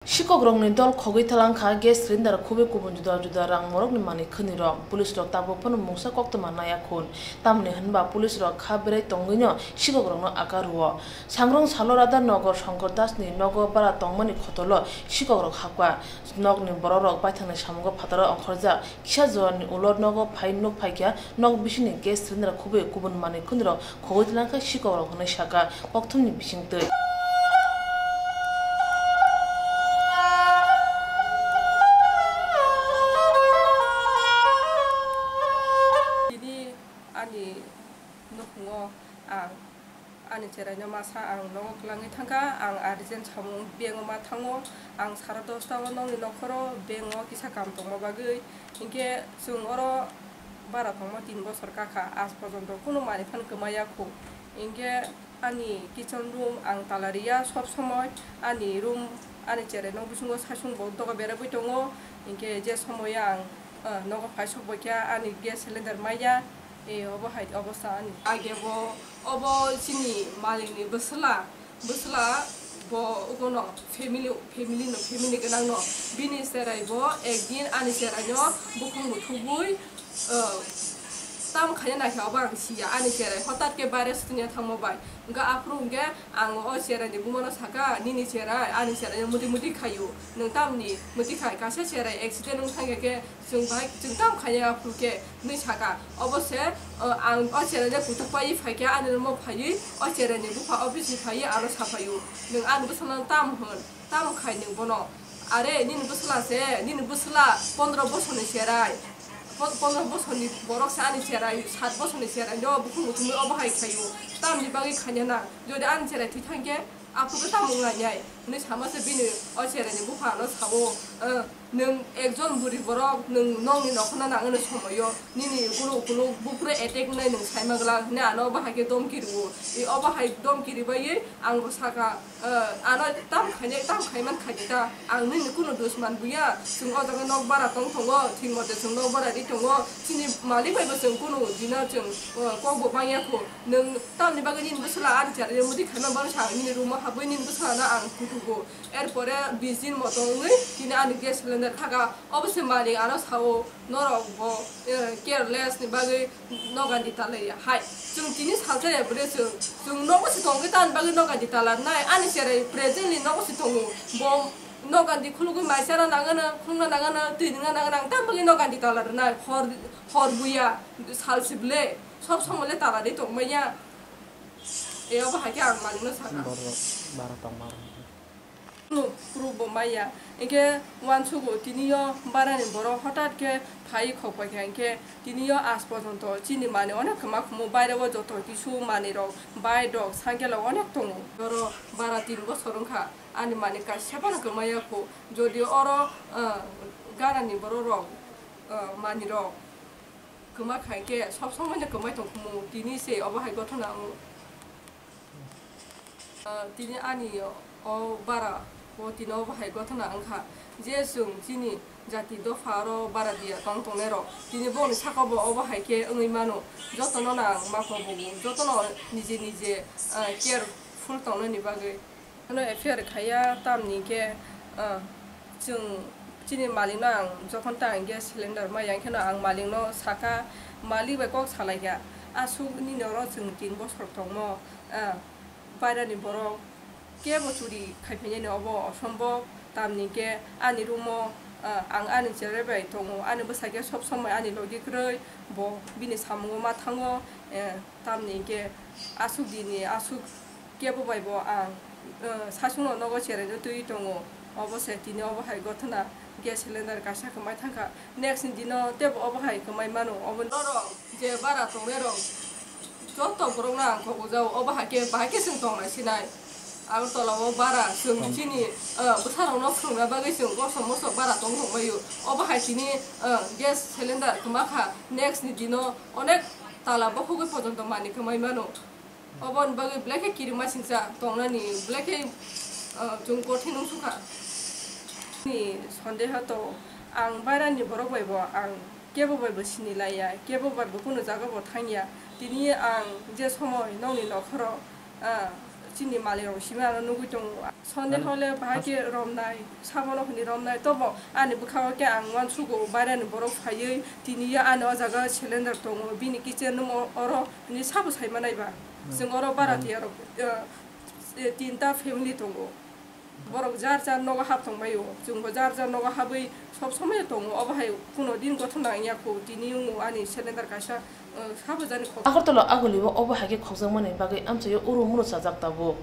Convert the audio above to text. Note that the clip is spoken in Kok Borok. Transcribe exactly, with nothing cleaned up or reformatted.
Sikokrokni dol khogwi thalangkha gas cylinder khubui kubun juda juda rang morokni manwi khwnirok. Police rok tabuk phano mungsa koktwma naiya khun. Tamni hwnba police rok kha berai tongwino sikokrokno aka rwo. Sangrong salo Radha Nagar Shankar Dasni nogo bara tongmani khotolo sikokrok hakwa. Nokni bororok baithangni samungo phataro ongkhorjak. Kisa jorani ulo nogo phai nuk phaikha, nok bisingni gas cylinder khubui kubun manwi khunirok khogwi thalangkha sikokrok hwnwi sakha kokthumni bisingtwi. Tini ani nukhungo ang ani cheraino masa ang nogo kwlangwi thangkha, ang urgent samung bank o ma thango, ang sara dosta o nokni nokhoro bank o kisa kam tongma bagwi, hinkhe chwng oro bara tongma tin bosor kakha, aaj porjonto kunu manwi phano kwmaya khu, hinkhe ani kitchen room ang tala riya, sob somoi ani room, ani cherai nok bisingo saichung bo doga berabwi tongo, hinkhe je somoio ang, ah, nogo phai sok baikha ani gas cylinder maya, e, obo hai obosta ani. Age bo, obo chini malikni bwsla, bwsla bo ukono family, family no, family gwnang no, bini cherai bo ekdin ani cherai no bukhung buthubui, ah, tam khaina naikha obo ang siya, ani cherai hotat khe baire sutungya thangma bai. Hwnkhe aphuru hwnkhe ang o cherai ni buma no sakha, "Nini cherai ani cherai no muti muti khaio, nwng tamni muti khai, kaisa cherai accident wng thangya khe chwng bai chwng tam khaiya aphuru khe," hwnwi sakha. Obo se, o, ang o cherai no kutuk paiwi phaikha, ani room o phaiwi o cherai ni bupha office ni phaiwi ano saphaio, "Nwng ani bwsano tam hwn?" Tamo khai nwng bono? Are, nini bwsla se, nini bwsla pondro bosorni cherai. Pon-, pondro bosorni borok se ani cherai, sat bosorni cherai no bukhung bukhungwi obo hai khaio. Tamni bagwi khaina nang? Jodi ani cherai thwi thangkhe, aphuru tamo wnglainai? Hwnwi sama se bini o cheraini bupha ano sao, "Nwng ekjon buri borok, nwng nokni nokhorno nangani somoio nini ukuluk ukuluk buphuru attack wngnai nwng saima glak," hwnwi ano obo hai khe domki rwo. I obo hai domki rwbaiwi ang bo sakha, "Eh, ano tam khainai, tam khaiman khaidi ta, ang nini kunu dusman buya, chwng o jaga nok bara tong tongo, thik mote chwng nok bara ri tongo, chini malik bai bo chwng kunu dina chwng, eh, kok bo manya kho, nwng tamni bagwi nini bwsla ani chari muti khaima bangsa ang nini room o habwi nini bwsla no ang kutugo, er pore bis din moto wngwi tini ani gas cylinder thaka, obo se malik ano sao." Norok bo, eh, careless ni bagwi nogan di talai ya hai. Chwng tini salsa ya bwle chwng, chwng nogo se tongwi tani bagwi nogan di talar nai. Ani cherai presently nogo se tongo. Bo nogan di khulugwi mai chara nangano, khulungna nangano, twi nungna nangano, ang tam bagwi nogan di talar nai. Hor, hor buya, sal si bwle, sob somoi le talarwi tongmaya. E obo hai khe ang malikno sakha. Borok bara tongma rok. Kunu proof bo maya. Hinkhe uansugo tini o barani borok hotat khe phai khok paikha, hinkhe tini o aaj porjonto chini mani onek kwma khumu, baire o joto kisu manwi rok, bike rok, cycle rok onek tongo. Oro bara tin bosor wngkha, ani mani kaisa phano kwmaya kho. Jodi oro, ah, ganani borok rok, ah, mani rok kwma khai khe sob somoi no kwmai tong khumu, tini se obo hai gothona wngo. Ah, tini ani o bara o tini obo hai gothona wngkha je chwng chini jati dopha oro bara dia tong tongnai rok tini boni saka bo obo hai khe wngwi mano. Jotono no ang ma kobogo, jotono nije nije, ah, careful tongnani bagwi. Ano F I R khaiya tamni khe, ah, chwng chini malikno ang jokhon ta ang gas cylinder maya, ang kheno ang malikno sakha, malik bai kok salaikha, "Aswk nini oro chwng tin bosor tongmo, ah, bairani borok kebo churi khai phainani obo osombok, tamni khe ani room o, ah, ang ani cherai bai tongo, ani bwsai khe sob somoi ani logi kwrwi, bo bini samungo ma thango, eh, tamni khe aswk dini aswk." Kebo bai bo ang, eh, sasungno nogo cherai no twi tongo. Obo se tini obo hai gothona gas cylinder kaisa kwmai thangkha. Next ni dino tebo obo hai kwmai mano. Obo norok je bara tongnai rok joto borok no ang kok ujao. Obo hai khe bahai khe chwng tong nai sinai. Agartala o bara chwng chini, eh, bwsa rok no phwrwngna bagwi chwng kosom mosom bara tong tong baio. Obo hai tini, eh, gas cylinder kwma kha. Next ni dino onek tala bokhogwi pojonto manwi kwmai mano. Oboni bagwi belai khe kirima singcha tongnani, belai khe, ah, chwng kothin wng sukha. Ni sondeha to ang bairani borok bai bo ang kebo bai bo sini laiya, kebo bai bo kunu jaga bo thangya. Tini ang je somoi nokni nokhoro, ah, Chini malik rok simi ano nugwi tongo. Sonde hole bahai khe romnai, sabono hwnwi romnai. Tobo ani bwkha o khe ang uansugo, bairani borok phaiwi tini ya ani o jaga cylinder tongo, bini kitchen room o-, oro hwnwi sabo sai manai ba. Chwng oro bara tiya rok, eh, eh, tinta family tongo. Borok jar jar nogo hap tong mai o. Chwngbo jar jar nogo habwi sob somoi tongo. Obo hai kuno din gothon nang ya kho. Tini wngo ani cylinder kaisa, eh, sabo jani khok. Agartala Agulio obo hai khe khokjakmani bagwi amchaio uru muru chajak tabuk.